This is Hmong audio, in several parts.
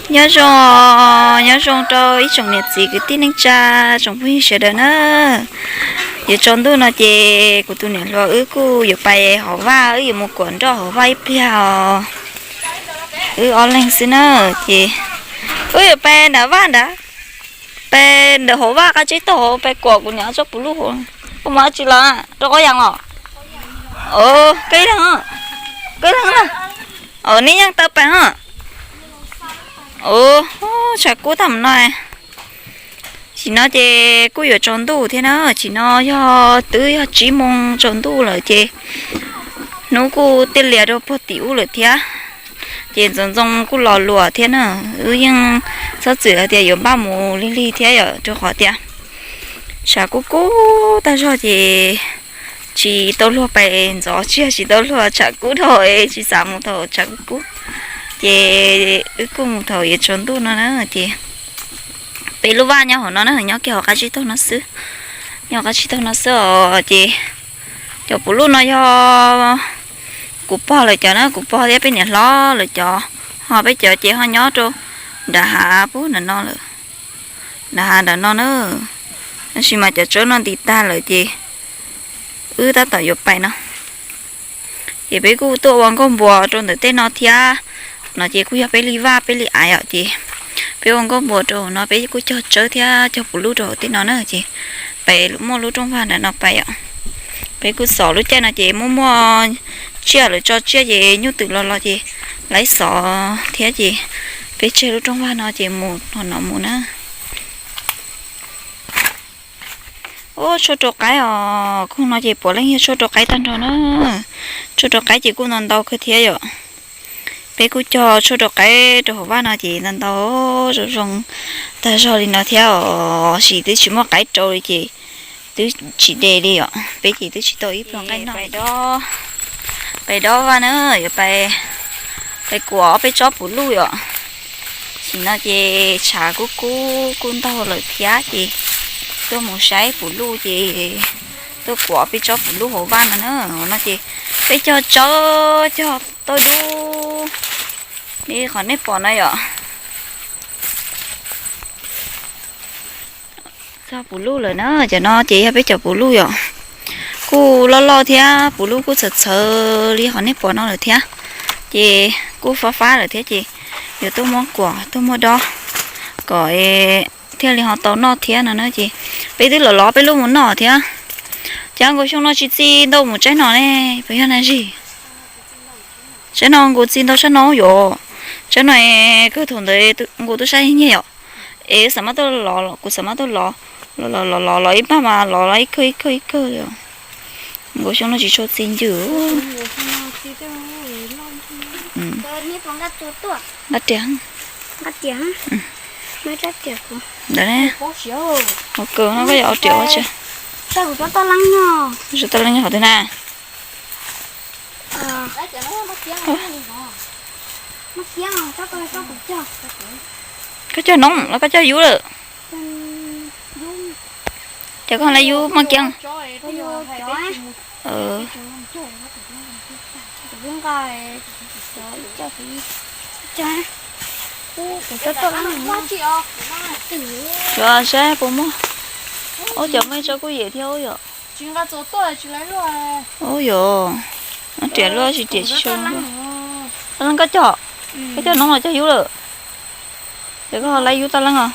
Nyob zoo, nyob zoo rau ib tsoom niam txiv kwv tij neej tsa, tsoom phooj ywg sawv daws na. Yuav tsaus ntuj no ces kuv tus niam hluas wb kuj yuav pais hauv vaj, wb yuav mus kuam nroj hauv vaj ib pliag os. Wb ob leeg xwb na, ces wb yuav pais nram vaj nrad, pais ntawm hauv vaj qab tsib taug hauv, pais kuam kuv niam tsob puv luj hauv. Koj mus dab tsi los? Rau qab yas los? Koj leeg, koj leeg na. Nej yeej tau pais os. Tshav kub tag mus no. Tam sim no ces kuj yuav tsaus ntuj thiab na, tam sim no yog twb yog tsib moos tsaus ntuj lawm ces hnub kuj tiaj lias rau puag tim ub lawm thiab. Ces ntxoov ntxoo kuj los luas thiab na, wb yeej txhob txwm hais tias yuav npaj mus lig lig thiab yom, rau qhov tias tshav kub kub tag zog ces tsis tau luag pais ntxov, tsis tsis tau luag tshav kub dhau, tsis xav mus thaum tshav kub kub. Ces wb kuj mus thaum yuav tsaus ntuj no na, ces peb lub vaj nyob hauv no na, nyob kiag hauv qab tsib taug no xwb. Nyob hauv qab tsib taug no xwb os, ces cov puv luj no yog kuv pog lawv cov na, kuv pog thiab peb niam hlob lawv cov, ho peb cov ces ho nyob rau nram hav puag nram no lawm, nram hav nram no na. Tab sis mas cov tsawb no nti tag lawm ces wb tab tom yuav pais no. Ces peb kuj tuaj ua nkauj npua rau ntawm tej no thiab. No ces kuj yog peb li vaj peb li aiv os, ces peb ua nkauj npua rau hauv no, peb kuj cog tsawb thiab cog puv luj rau hauv tej no na, ces peb muaj lub rooj vag nram no pais yom. Peb kuj xov lub caij no ces muaj muaj tsiaj, lawv tso tsiaj ces nyuj twm los los ces lawv xov thiab ces peb tseg lub rooj vag no ces mus hauv no mus na. Ub, tshuaj rau qaib os, koog no ces puav leej yog tshuaj rau qaib tag nrho na. Tshuaj rau qaib ces kuj ntau ntau kawg thiab yom. Peb kuj cog tshuaj rau qaib rau hauv vaj no ces ntau ntau zoo zoo tag zog li no thiab os, tab sis twb tsis muaj qaib rau li ces twb tsis de li os. Peb ces twb tsis tau ib pluag nqaij noj. Pais dob vaj na, yuav pais kuam peb tsob puv luj yom. Tam sim no ces tshav kub kub kuj ntaug lawm thiab ces tuaj mus saib puv luj ces tuaj kuam peb tsob puv luj hauv vaj no na. Hauv no ces peb cog tsawb cog tauj dub li qhov nej pom no yom. Txog puv luj lawm na, cov no ces yog peb cov puv luj yom. Kuj loj loj thiab puv luj kuj txhawv txhawv li qhov nej pom no lawm thiab. Ces kuj fab fab lawm thiab ces yuav tuaj muab kuam tuaj muab dob kom thiaj li ho tau noj thiab no na. Ces peb twb los lov peb lub mus noj thiab. Cas nkaus xyoo no tsis txi ntau mus tsaib no ne, puas yog na zis? Tsaib no nkaus txi ntau tshaj no yom. Tsaib no kawg thaum ntawd nkaus tub sab nyiag yom. Es xav mas tuaj los, kuv xav mas tuaj los, los los los los ib pag mas los los ib kawg ib kawg ib kawg li. Nkaus xyoo no tsis tshua txi ncw. Nqa riam. Ntawd ne, ua kawg no koj yuav ua riam ua tsi. Tau leej nyob qhov twg na? Koj cog noob los koj cog yub lawm? Ces koj lawv yub maj kiab. Yuav saib puas muaj. Ub, cov muaj ib tsob kuj yem thiab ub yom. Ub yom, riam luaj tsis riam tsis tshua. Koj cog, koj cog noob los cog yub lawm? Ces koj lawv yub tau leej os?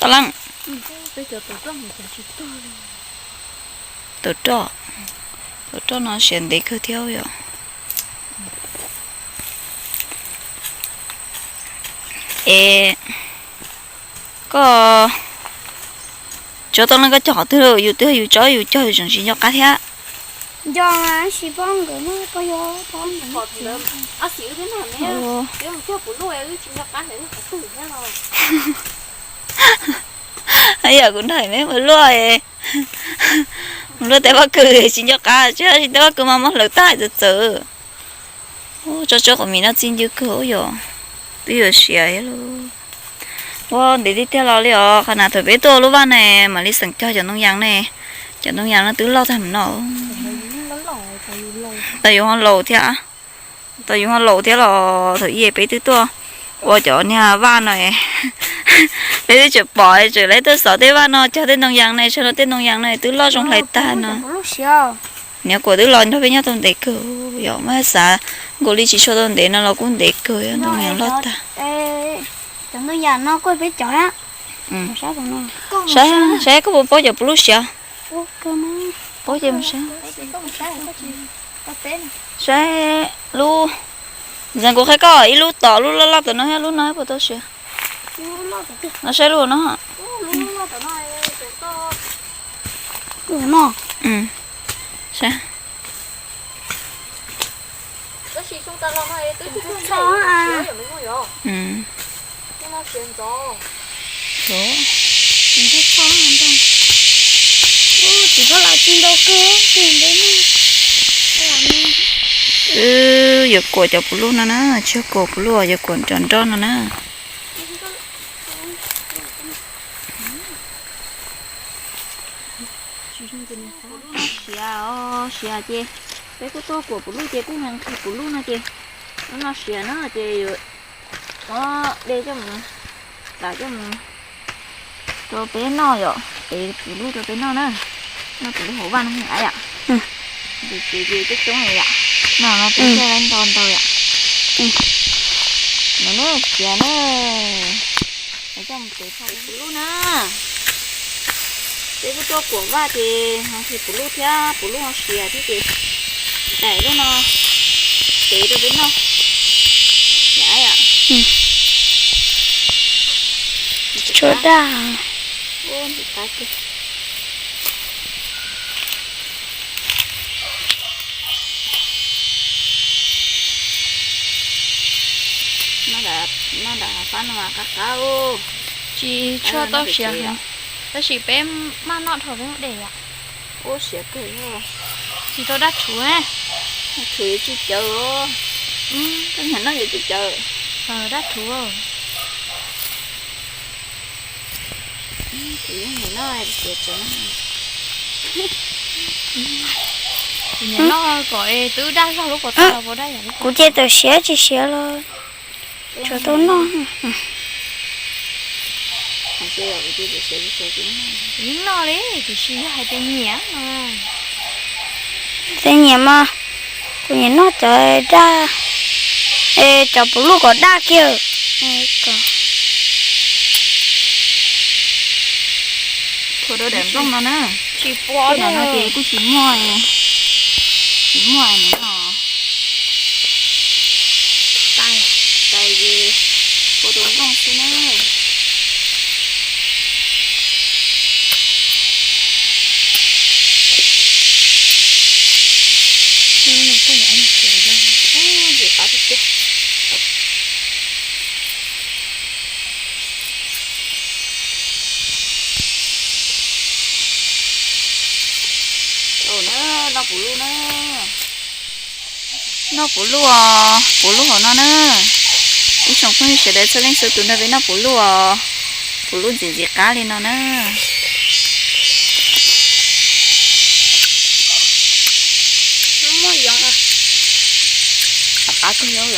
Tau leej. Taum roj, taum roj no siav ntev kawg thiab yom. Es koj tsob tau leej koj cog qhov twg lawm? Yus twb yus tsob yus cog yus tseem tsis nco qab thiab. Yam kuv nrog neb mus luaj, mus luaj tej pob kws tsis nco qab, tsis tsis tej pob kws mas muab hlawv tag txawv txawv. Tsob tsob qos mis no txi ncw kawg yom, twb yuav siav thiab lauj. Ua ntev tiag tiag los li os, qhov na thaum peb tuaj lub vaj ne mam li xeem cog cov ntoo yas ne, cov ntoo yas no twb loj tag mus no. Tau yus ho laus thiab, tau yus ho laus thiab los thaum ub peb twb tuaj ua cov niag vaj no, peb twb tseem pom tseem lawv tuaj xov tej vaj no cog tej ntoo yas no, tsa no tej ntoo yas no twb loj zoo hlais tag no. Niam kuam twb los nrog peb nyob tau ntev kawg, yog muab xav nkaus li tsis tshua tau ntev no los kuj ntev kawg, ntoo yas loj tag. Saib, saib koj puas paub cov puv luj siav. Paub ces mus saib. Saib lub, ntxeev kuv qhia koj ib lub tom lub loj loj tom no thiab lub no puas tau siav. No saib lub no. Saib. Wb yuav kuam cov puv luj no na, tsis yog kuam puv luj, yuav kuam nrov nroj no na. Siav os, siav ces peb kuj tuaj kuam puv luj ces kuj nqhis puv luj no ces lub no siav na ces yuav muab de coj mus, lam coj mus rau peb noj yom, tev puv luj rau peb noj na. Noj puv luj hauv vaj no yom. Ces ces coob coob yom, noj no peb thiaj li ntau ntau yom. No na, siav na. Coj mus tev puv luj na. Peb kuj tuaj kuam vaj ces ho nqhis puv luj thiab, puv luj ho siav thiab ces daim lub no tev rau peb noj. Tshuav daj. Noj nram fab no mas qab qab. Tsis tshua tau siav heev, tab sis peb maj noj dhau peb muab de yom. Ua siav kawg. Tsis tau daj rhuv. Daj rhuv yuav tsum cawv. Koj nyiam noj yuav tsum cawv. Daj rhuv. Kuv yeej nyiam noj siav tsev. Kuv nyiam noj kom twb daj zog lub puas tag los puas daj yam li. Kuv ces tawm siav tsis siav los tsuas tau noj. Yeej noj li tiam sis yog hais tias nyiam no. Tias nyiam mas kuv nyiam noj cov daj, cov puv luj kom daj kiag. Thuav rau daim nplooj no na. Tsis pom no ces kuj tsis muaj, tsis muaj no. Tais, tais ces ua rau nplooj xwb na. Noj puv luj na. Noj puv luj os, puv luj hauv no na. Ib tsoom phooj ywg sawv daws txhua leej txhua tus nrog peb noj puv luj os. Puv luj ntxim ntxim qab li no na. Qab kawg yom.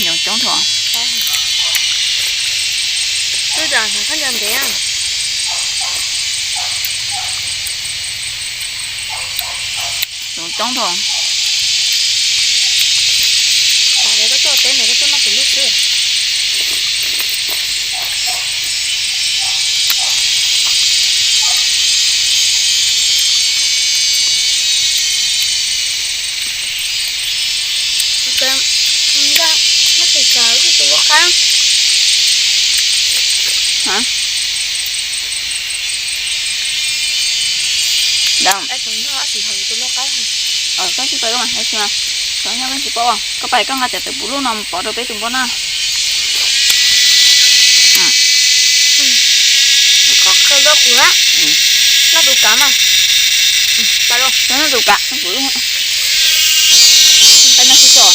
Yoov coob thaum. Yoov coob thaum. Hả? Đâu? Koj tsis pais, koj nyob koj tsis paub, koj pais koj nqa cov tawv puv luj no mus pov rau peb tus npua noj. Koj khaws rau kuv na. Noj tus kav mas. Noj tus kav, noj puv luj. Noj xwb tso.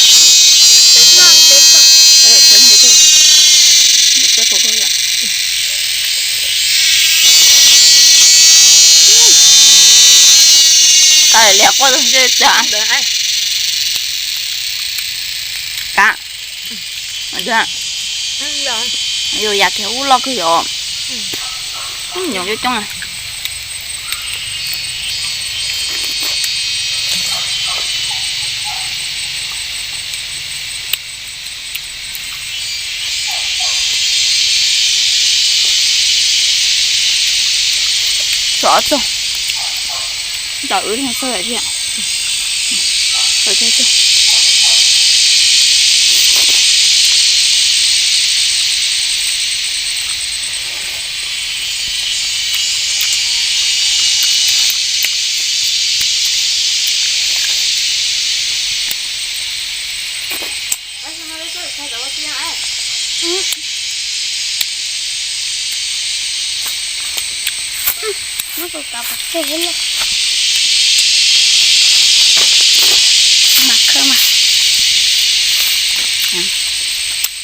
Liam quaj tus ntsej tiag. Kav. Yus yam kiag ub loj kawg yom. Nyoos coob coob. Tso ob txog. Ntaus wb txog thiab.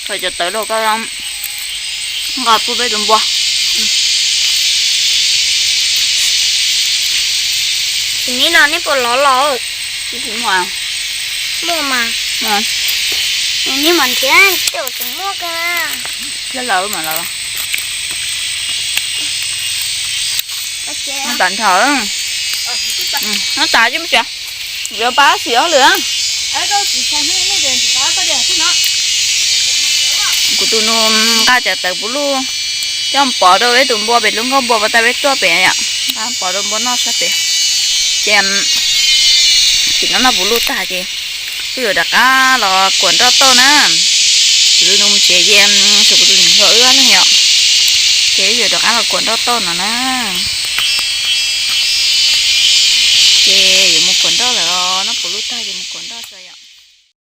Khaws cov tawv rau koj nqa pub peb tus npua. Tus neb no neb puas lov los? Muaj, muaj mas. Neb mas nrhiav tej uas tseem muaj kawg na. Thiab lawv mas lawv. Tam nrho. No tas coj mus tsev. Yuav pab xim ob lwm. Kuv tus nus nqa cov tawv puv luj coj pov rau peb tus npua pem lub nkauj npua pas tas peb tuaj pem yom. Nqa pov rau npua noj sab pem. Ces tsis noj noj puv luj tag ces wb yuav rov qab los kuam nroj tauj na. Kuv tus nus mus tsev ces tshuav kuv tus niam hluas wb ob leeg yom. Ces wb yuav rov qab los kuam nroj tauj no na. Ces yuav mus kuam nroj lawm os, noj puv luj tag ces mus kuam nroj tso yom.